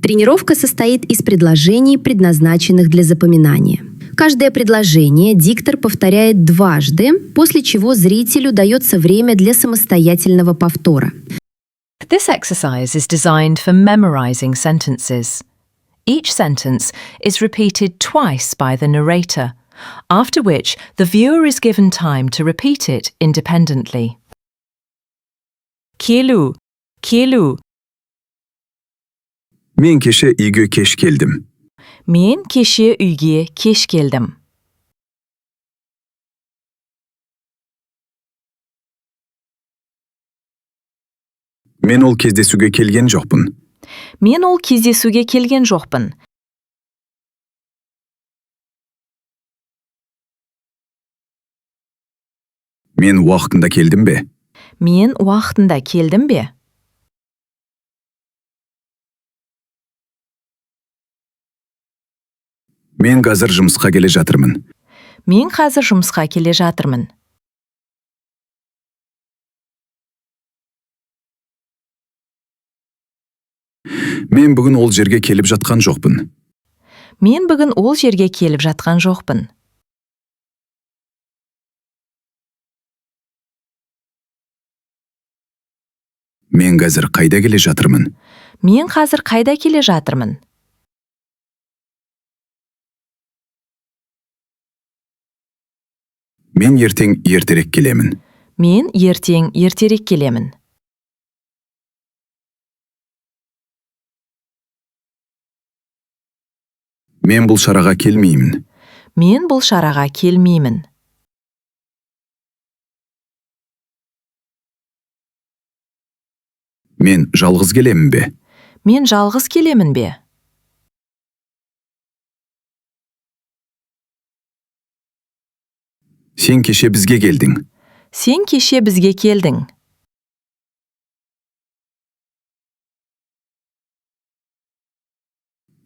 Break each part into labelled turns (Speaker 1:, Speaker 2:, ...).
Speaker 1: Тренировка состоит из предложений, предназначенных для запоминания. Каждое предложение диктор повторяет дважды, после чего зрителю дается время для самостоятельного повтора.
Speaker 2: This exercise is designed for memorizing sentences. Each sentence is repeated twice by the narrator, after which the viewer is given time to repeat it independently. Келу, келу.
Speaker 3: Мен кеше үйге кеш келдім.
Speaker 2: Мен кеше үйге кеш келдім.
Speaker 3: Мен ол кездесуге келген жоқпын.
Speaker 2: Мен ол кездесуге келген жоқпын.
Speaker 3: Мен уақытында келдім бе?
Speaker 2: Мен уақытында келдім бе?
Speaker 3: Мен қазір жұмысқа келе жатырмын.
Speaker 2: Мен қазір жұмысқа келе жатырмын.
Speaker 3: Мен бүгін ол жерге келіп жатқан жоқпын.
Speaker 2: Мен бүгін ол жерге келіп жатқан жоқпын.
Speaker 3: Мен қазір қайда келе жатырмын?
Speaker 2: Мен қазір қайда келе жатырмын?
Speaker 3: Мен ертең ертерек келемін.
Speaker 2: Мен ертең ертерек келемін.
Speaker 3: Мен бұл шараға келмеймін.
Speaker 2: Мен бұл шараға келмеймін.
Speaker 3: Мен жалғыз келемін бе?
Speaker 2: Мен жалғыз келемін бе?
Speaker 3: Сен кеше бізге келдің.
Speaker 2: Сен кеше бізге келдің.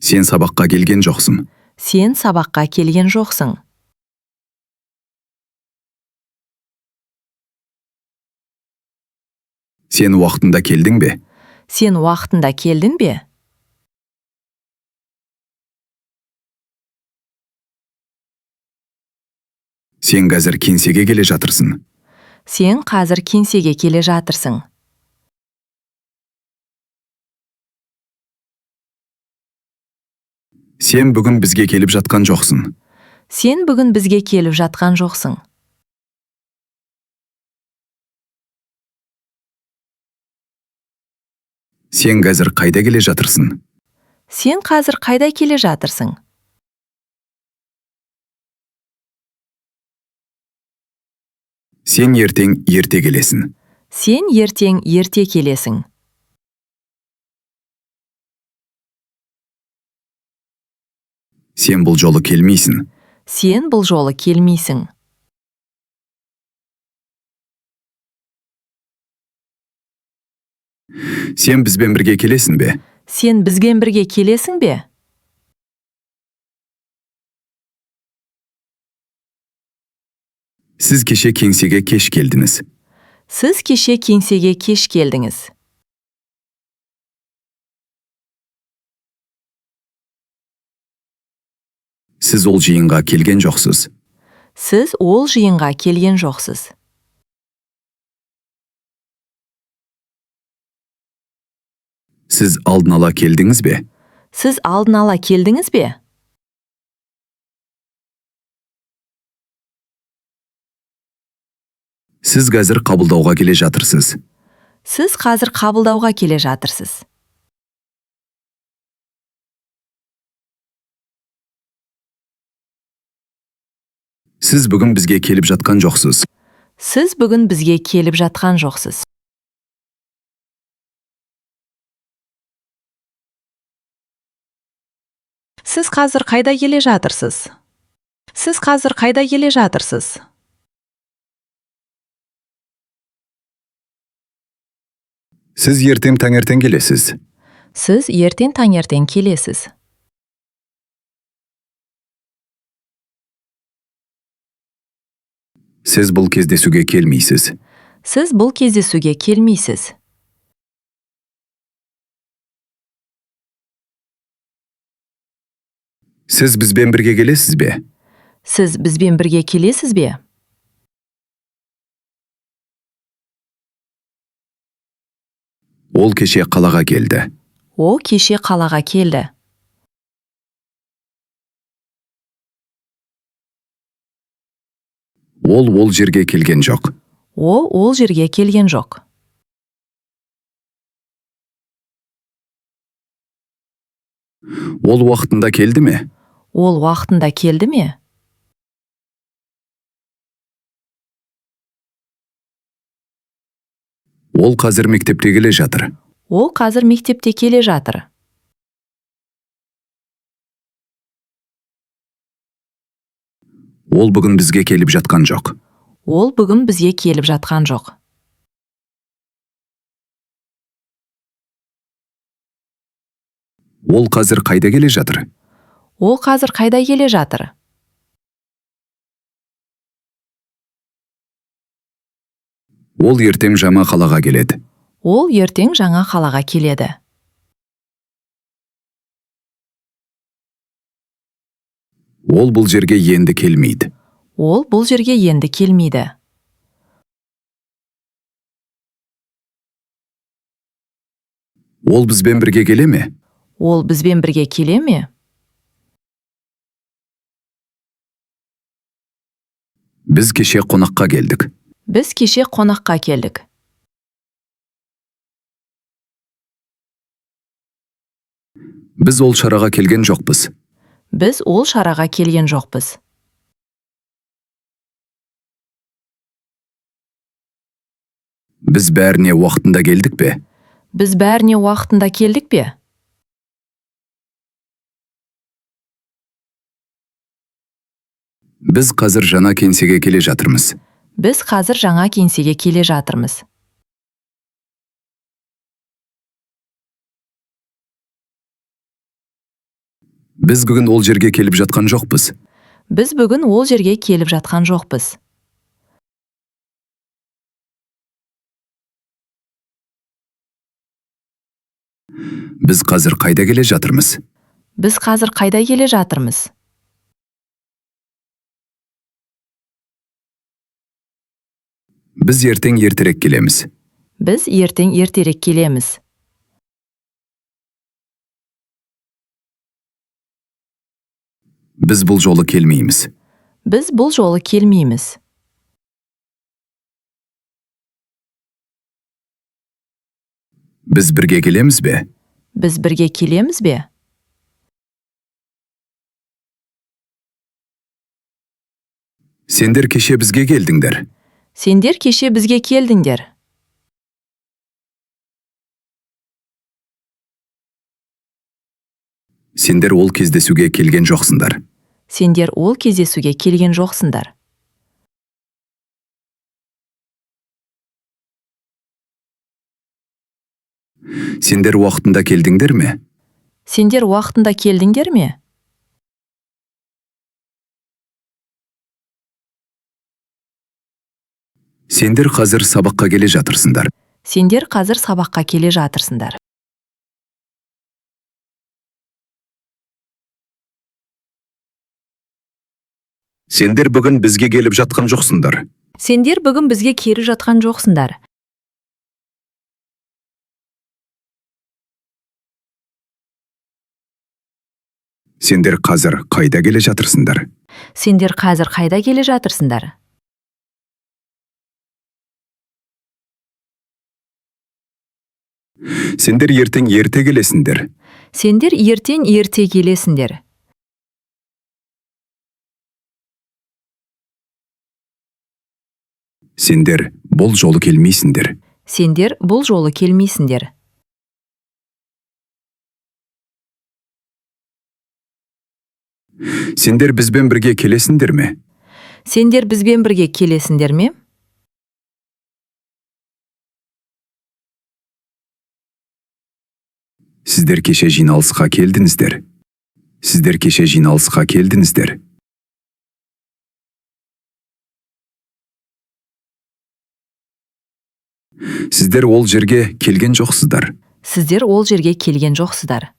Speaker 3: Сен сабаққа келген жоқсың.
Speaker 2: Сен сабаққа келген жоқсың.
Speaker 3: Сен уақытында келдің бе?
Speaker 2: Сен уақытында келдің бе?
Speaker 3: Сен қазір кеңсеге келе жатырсың.
Speaker 2: Сен қазір кеңсеге келе жатырсың.
Speaker 3: Сен бүгін бізге келіп жатқан жоқсың.
Speaker 2: Сен бүгін бізге келіп жатқан жоқсың.
Speaker 3: Сен қазір қайда келе жатырсың?
Speaker 2: Сен қазір қайда келе жатырсың?
Speaker 3: Сен ертең ерте келесің.
Speaker 2: Сен ертең ерте келесің.
Speaker 3: Сен бұл жолы келмейсің.
Speaker 2: Сен бұл жолы келмейсің.
Speaker 3: Сен бізбен бірге келесің бе?
Speaker 2: Сен бізбен бірге келесің бе?
Speaker 3: Сіз кеше кеңсеге кеш келдіңіз.
Speaker 2: Сіз кеше кеңсеге кеш келдіңіз.
Speaker 3: Сіз ол жиынға келген жоқсыз.
Speaker 2: Сіз ол жиынға келген жоқсыз.
Speaker 3: Сіз алдын ала келдіңіз бе?
Speaker 2: Сіз алдын ала келдіңіз бе?
Speaker 3: Сіз қазір қабылдауға келе жатырсыз.
Speaker 2: Сіз қазір қабылдауға келе жатырсыз.
Speaker 3: Сіз бүгін бізге келіп жатқан жоқсыз.
Speaker 2: Сіз бүгін бізге келіп жатқан жоқсыз. Сіз қазір қайда келе жатырсыз? Сіз қазір қайда келе жатырсыз?
Speaker 3: Сіз ертең таңертең келесіз.
Speaker 2: Сіз ертең таңертең келесіз.
Speaker 3: Сіз бұл кездесуге келмейсіз.
Speaker 2: Сіз бұл кездесуге келмейсіз.
Speaker 3: Сіз бізбен бірге келесіз бе?
Speaker 2: Сіз бізбен бірге келесіз бе?
Speaker 3: Ол кеше қалаға келді.
Speaker 2: Ол кеше қалаға келді.
Speaker 3: Ол ол жерге келген жоқ.
Speaker 2: Ол ол жерге келген жоқ.
Speaker 3: Ол уақытында келді ме?
Speaker 2: Ол уақытында келді ме?
Speaker 3: Ол қазір мектепте келе жатыр.
Speaker 2: Ол қазір мектепте келе жатыр.
Speaker 3: Ол бүгін бізге келіп жатқан жоқ.
Speaker 2: Ол бүгін бізге келіп жатқан жоқ.
Speaker 3: Ол қазір қайда келе жатыр?
Speaker 2: Ол қазір қайда келе жатыр?
Speaker 3: Ол ертең жаңа қалаға келеді.
Speaker 2: Ол ертең жаңа қалаға келеді.
Speaker 3: Ол бұл жерге енді келмейді.
Speaker 2: Ол бұл жерге енді келмейді.
Speaker 3: Ол бізбен бірге келе ме?
Speaker 2: Ол бізбен бірге келе ме?
Speaker 3: Біз кеше қонаққа келдік.
Speaker 2: Біз кеше қонаққа келдік.
Speaker 3: Біз ол шараға келген жоқпыз.
Speaker 2: Біз ол шараға келген жоқпыз.
Speaker 3: Біз бәріне уақытында келдік пе?
Speaker 2: Біз бәріне уақытында келдік пе?
Speaker 3: Біз қазір жаңа кеңсеге келе жатырмыз.
Speaker 2: Біз қазір жаңа кеңсеге келе жатырмыз.
Speaker 3: Біз бүгін ол жерге келіп жатқан жоқпыз.
Speaker 2: Біз бүгін ол жерге келіп жатқан жоқпыз.
Speaker 3: Біз қазір қайда келе жатырмыз?
Speaker 2: Біз қазір қайда келе жатырмыз?
Speaker 3: Біз ертең ертерек келеміз.
Speaker 2: Біз ертең ертерек келеміз.
Speaker 3: Біз бұл жолы келмейміз.
Speaker 2: Біз бұл жолы келмейміз.
Speaker 3: Біз бірге келеміз бе?
Speaker 2: Біз бірге келеміз бе?
Speaker 3: Сендер кеше бізге келдіңдер.
Speaker 2: Сендер кеше бізге келдіңдер.
Speaker 3: Сендер ол кездесуге келген жоқсыңдар.
Speaker 2: Сендер ол кездесуге келген жоқсыңдар.
Speaker 3: Сендер уақытында келдіңдер ме?
Speaker 2: Сендер уақытында келдіңдер ме?
Speaker 3: Сендер қазір сабаққа келе жатырсыңдар.
Speaker 2: Сендер қазір сабаққа келе жатырсыңдар.
Speaker 3: Сендер бүгін бізге келіп жатқан жоқсыңдар.
Speaker 2: Сендер бүгін бізге келіп жатқан жоқсыңдар.
Speaker 3: Сендер қазір қайда келе жатырсыңдар?
Speaker 2: Сендер қазір қайда келе жатырсыңдар?
Speaker 3: Сендер ертең ерте келесіңдер.
Speaker 2: Сендер ертең ерте келесіңдер.
Speaker 3: Сендер бұл жолы келмейсіңдер.
Speaker 2: Сендер бұл жолы келмейсіңдер.
Speaker 3: Сендер бізбен бірге келесіңдер ме?
Speaker 2: Сендер бізбен бірге келесіңдер ме?
Speaker 3: Сіздер кеше жиналысқа келдіңіздер. Сіздер кеше жиналысқа келдіңіздер. Сіздер ол жерге келген жоқсыздар.
Speaker 2: Сіздер ол жерге келген жоқсыздар.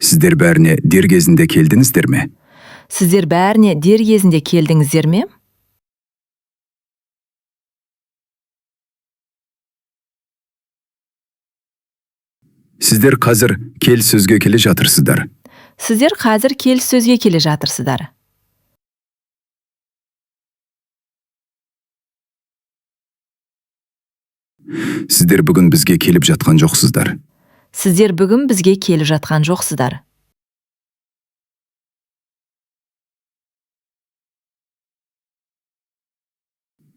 Speaker 3: Сіздер бәріне дер кезінде келдіңіздер ме?
Speaker 2: Сіздер бәріне дер кезінде келдіңіздер ме?
Speaker 3: Сіздер қазір келіссөзге келе жатырсыздар.
Speaker 2: Сіздер қазір келіссөзге келе жатырсыздар.
Speaker 3: Сіздер бүгін бізге келіп жатқан жоқсыздар.
Speaker 2: Сіздер бүгін бізге келіп жатқан жоқсыздар.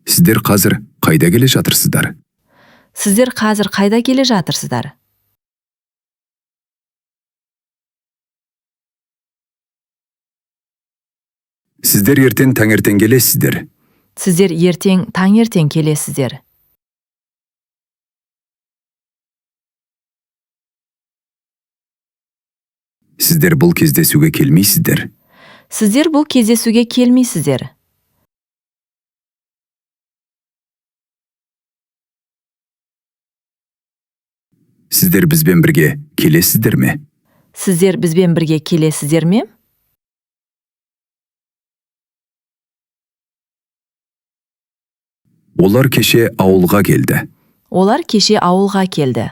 Speaker 3: Сіздер қазір қайда келе жатырсыздар?
Speaker 2: Сіздер қазір қайда келе жатырсыздар?
Speaker 3: Сіздер ертең таңертең келесіздер.
Speaker 2: Сіздер ертең таңертең келесіздер.
Speaker 3: Сіздер бұл кездесуге келмейсіздер.
Speaker 2: Сіздер бұл кездесуге келмейсіздер.
Speaker 3: Сіздер бізбен бірге келесіздер ме?
Speaker 2: Сіздер бізбен бірге келесіздер ме?
Speaker 3: Олар кеше ауылға келді.
Speaker 2: Олар кеше ауылға келді.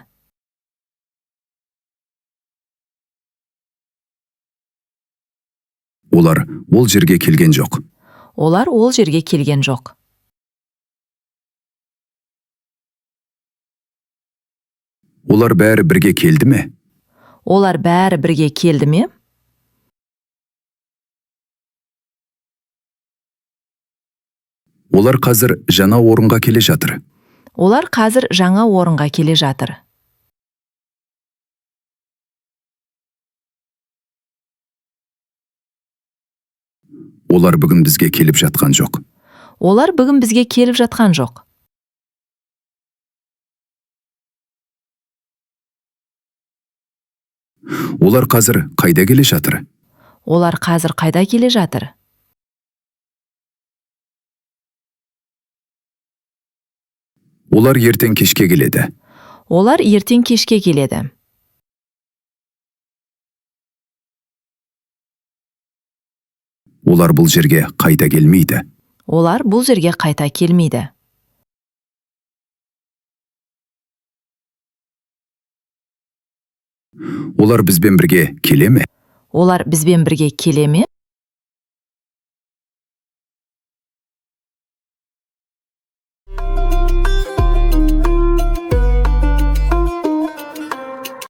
Speaker 3: Олар ол жерге келген жоқ.
Speaker 2: Олар ол жерге келген жоқ.
Speaker 3: Олар бәрі бірге келді ме?
Speaker 2: Олар бәрі бірге келді ме?
Speaker 3: Олар қазір жаңа орынға келе жатыр.
Speaker 2: Олар қазір жаңа орынға келе жатыр.
Speaker 3: Олар бүгін бізге келіп жатқан жоқ.
Speaker 2: Олар бүгін бізге келіп жатқан жоқ.
Speaker 3: Олар қазір қайда келе жатыр?
Speaker 2: Олар қазір қайда келе жатыр?
Speaker 3: Олар ертең кешке келеді.
Speaker 2: Олар ертең кешке келеді.
Speaker 3: Олар бұл жерге қайта келмейді.
Speaker 2: Олар бұл жерге қайта келмейді.
Speaker 3: Олар бізбен бірге келе ме?
Speaker 2: Олар бізбен бірге келе ме?